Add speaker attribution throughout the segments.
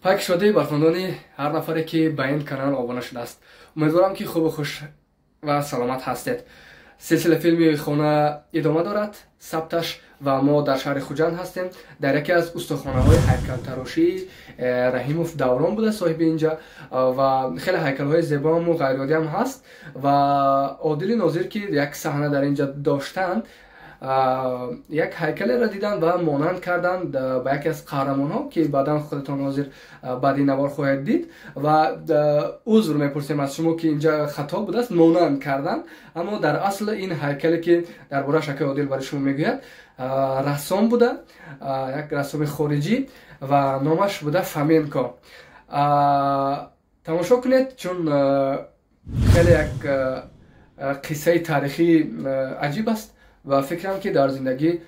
Speaker 1: Пак шоди бархондони ҳар нафаре ки ба ин канал обуна шудааст. Умедворам ки хубу хуш ва саломат ҳастед. Силсила филми хона идома дорад, сабташ, ва мо дар шаҳри Хуҷанд ҳастем, дар яке аз устохонаҳои ҳайкалтарошии Раҳимов Даврон буда соҳиби инҷа, ва хеле ҳайкалҳои зебоаму ғайриоддиам ҳаст. Ва Одили Нозир ки як саҳна дар инҷа доштанд, як ҳайкалеро диданд ва монанд карданд ба яке аз қаҳрамонҳо, ки баъдан худатон ҳозир баъди навор хоҳед дид. Ва узр мепурсем аз шумо, ки инҷа хато будааст, монанд карданд, аммо дар асл ин ҳайкале ки дар борааш акаи Одил барои шумо мегӯяд, рассом буда, як рассоми хориҷӣ ва номаш буда Фоменко. Тамошо кунед, чун хеле як қиссаи таърихии аҷиб аст ва фикрам ки дар зиндагӣ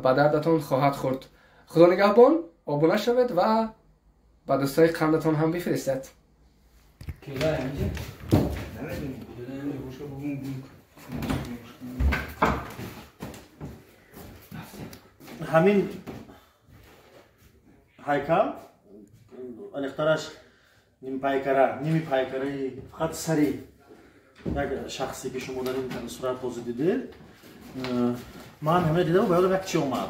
Speaker 1: ба дардатон хоҳад хӯрд. Худо нигаҳбон, обуна шавед ва ба дӯстои қандатон ҳам бифиристед.
Speaker 2: Ҳамин ҳайкал аниқтараш нимпайкара, ними пайкараи фақат сари як шахсе ки шумо дар ин сурат ҳозир дидед, ман ҳама дидам, ба ёдам як чи омад.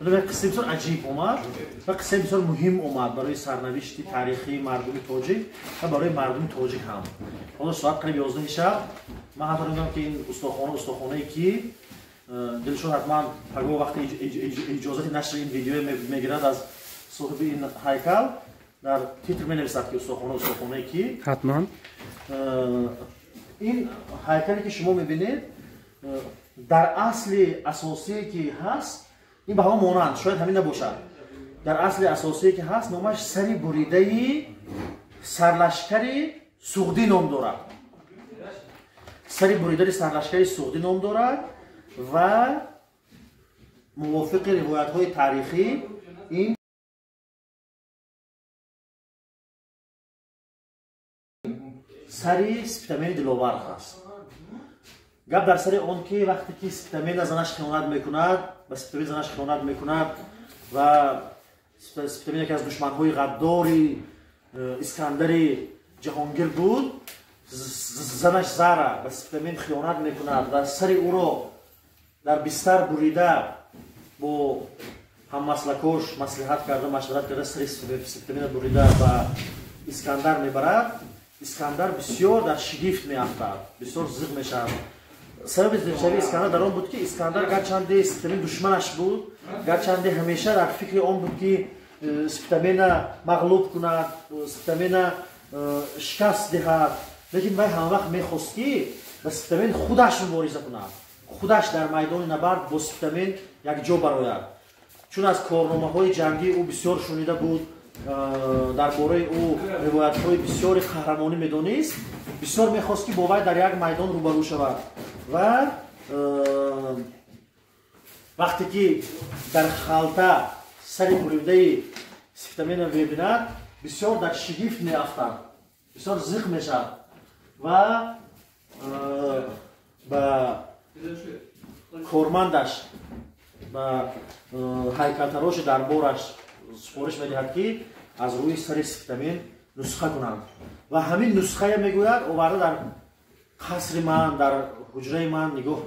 Speaker 2: Як қиссаи бисёр аҷиб омад ва қиссаи бисёр муҳим омад барои сарнавишти таърихии мардуми тоҷик ва барои мардуми тоҷик ҳам. Ҳоло соат қариб 11 шаб. Ман ҳатто дидам, ки ин устохона устохонае ки Дилшод ҳатман пагоҳ вақти иҷозати нашри ин видео мегирад аз соҳиби ин ҳайкал, дар титр менависад, ки устохона устохонае ки
Speaker 1: ҳатман
Speaker 2: ин ҳайкале ки шумо мебинед, дар асли асосие ки ҳаст, ин ба ҳама монанд шояд ҳамин набошад, дар асли асосие ки ҳаст, номаш сари буридаи сарлашкари суғдӣ ном дорад. Сари буридаи сарлашкари суғдӣ ном дорад ва мувофиқи ривоятҳои таърихӣ ин сари Спитамени Диловар ҳаст. Гап дар сари он ки вақте ки Спитамена занаш хиёнат мекунад, ба Спитамен занаш хиёнат мекунад ва Спитамен яке аз душманҳои ғаддори Искандари Ҷаҳонгир буд, занаш Зара ба Спитамен хиёнат мекунад ва сари ӯро дар бистар бурида бо ҳаммаслакош маслиҳат карда, машварат карда, сари Спитамена бурида ба Искандар мебарад. Искандар бисёр дар шигифт меафтад, бисёр зиқ мешавад. Сабаби зиқшавии Искандар дар он буд, ки Искандар гарчанде Спитамен душманаш буд, гарчанде ҳамеша дар фикри он буд, ки Спитамена мағлуб кунад, Спитамена шикаст диҳад, лекин вай ҳамавақт мехост, ки ба Спитамен худаш мубориза кунад, худаш дар майдони набард бо Спитамен якҷо барояд. Чун аз корномаҳои ҷангии ӯ бисёр шунида буд, дар бораи ӯ ривоятҳои бисёри қаҳрамонӣ медонист, бисёр мехост, ки бо вай дар як майдон рӯбарӯ шавад. Ва вақте ки дар халта сари буридаи Спитамена мебинад, бисёр дар шигифт меафтад, бисёр зиқ мешавад ва ба кормандаш, ба ҳайкалтароши дарбораш супориш медиҳад, ки аз рӯи сари Спитамен нусха кунанд. Ва ҳамин нусхая, мегӯяд, оварда дар қасри ман, дар ҳуҷраи ман нигоҳ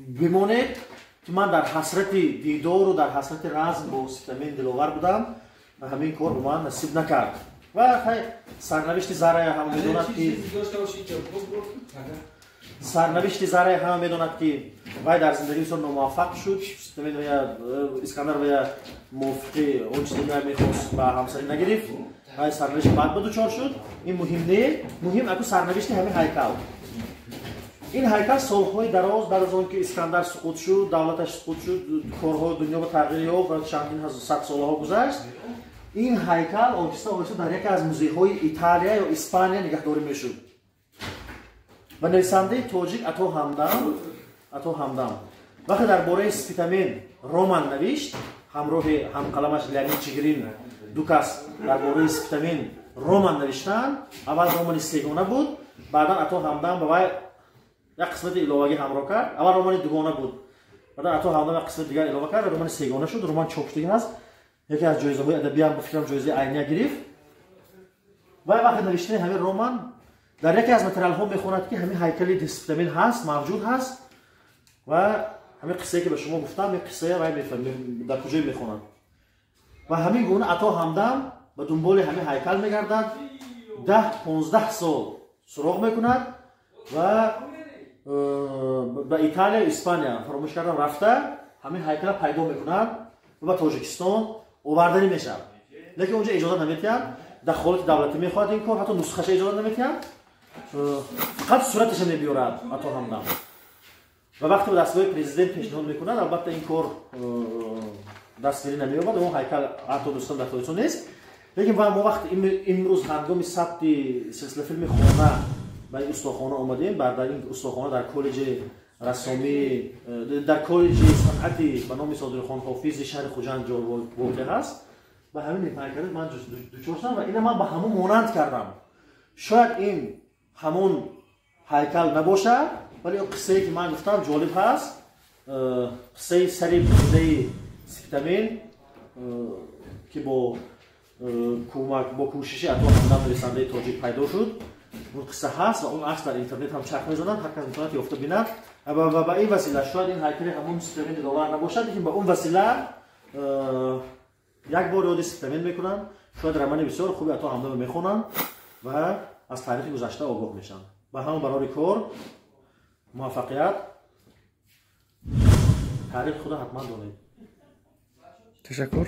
Speaker 2: бимонед, ки ман дар ҳасрати дидору дар ҳасрати разм бо Спитамен Диловар будам ва ҳамин кор ба ман насиб накард. Ва сарнавишти Зарая ҳама медонад, ки сарнавишти Зарая ҳама медонад, ки вай дар зиндагӣ бисёр номуваффақ шуд. Спитамен Искандар вая мувофиқи он чизе ки вай мехост ба ҳамсарӣ нагирифт, вай сарнавишти бад ба дучор шуд. Ин муҳим не, муҳим аку сарнавишти ҳамин ҳайкал. Ин ҳайкал солҳои дароз баъд аз он ки Искандар суқут шуд, давлаташ суқут шуд, корҳои дунё ба тағйир ёфт ва чандин сад солаҳо гузашт, ин ҳайкал оҳиста оҳиста дар яке аз музейҳои Италия ё Испания нигаҳдорӣ мешуд. Ва нависандаи тоҷик Ато Ҳамдам вақте дар бораи Спитамен роман навишт, ҳамроҳи ҳамқаламаш Леонид Чигирин ду кас дар бораи Спитамен роман навиштанд. Аввал романи сегона буд, баъдан Ато Ҳамдам ба вай як қисмати иловагӣ ҳамроҳ кард. Аввал романи дугона буд, баъдан Ато Ҳамдам як қисмати дигар илова кард, романи сегона шуд. Роман чоп шудагӣ ҳаст. Яке аз ҷоизаҳои адабиам, ба фикрам, ҷоизаи Айния гирифт. Ва вақти навиштани ҳамин роман дар яке аз материалҳо мехонад, ки ҳамин ҳайкали Спитамен ҳаст, мавҷуд ҳаст, ва ҳамин қиссае, ки ба шумо гуфтам, ин қиссая вай дар куҷое мехонад. Ва ҳамин гуна Ато Ҳамдам ба дунболи ҳамин ҳайкал мегардад, 10-15 сол суроғ мекунад ва ба Италия, Испания, фаромӯш кардам, рафта, ҳамин ҳайкала пайдо мекунад ва ба Тоҷикистон оварданӣ мешавад, лекин онҷо иҷозат наметиҳанд, дахолати давлатӣ мехоҳад ин кор, ҳатто нусхаша иҷозат наметиҳанд, фақат сураташа мебиёрад Ато Ҳамдам. Ва вақте ба дастгоҳи президент пешниҳод мекунад, албатта, ин кор дастгирӣ намеёбад. Он ҳайкал ҳатто, дӯстон, дар Тоҷикистон нест. Лекин ва мо вақти имрӯз ҳангоми сабти силсилафилми «Хона» ба ин устохона омадем, дар ин устохона, дар коллеҷи рассомӣ, дар коллеҷи санъати ба номи Содиқхон Ҳофизи шаҳри Хуҷанд ҷо воқеъ ҳаст, ба ҳамин ҳайкал ман дучор шудам ва ина ман ба ҳамон монанд кардам. Шояд ин ҳамон ҳайкал набошад, вале он қиссае, ки ман гуфтам, ҷолиб ҳаст. Қиссаи сари буридаи Спитамен, ки бо кӯмак, бо кӯшиши Ато Ҳамдам, нависандаи тоҷик, пайдо шуд, он қисса ҳаст ва он акс дар интернет ҳам чарх мезанад, ҳар кас метавонад ёфта бинад. Ва ба ин васила шояд ин ҳайкали ҳамон Спитамени Довар набошад, лекин ба он васила як бор ёди Спитамен мекунанд, шояд романи бисёр хуби Ато Ҳамдамро мехонанд ва аз таърихи гузашта огоҳ мешаванд. Ба ҳамон барори кор муваффақият, таърихи худо ҳатман донед.
Speaker 1: Ташаккур.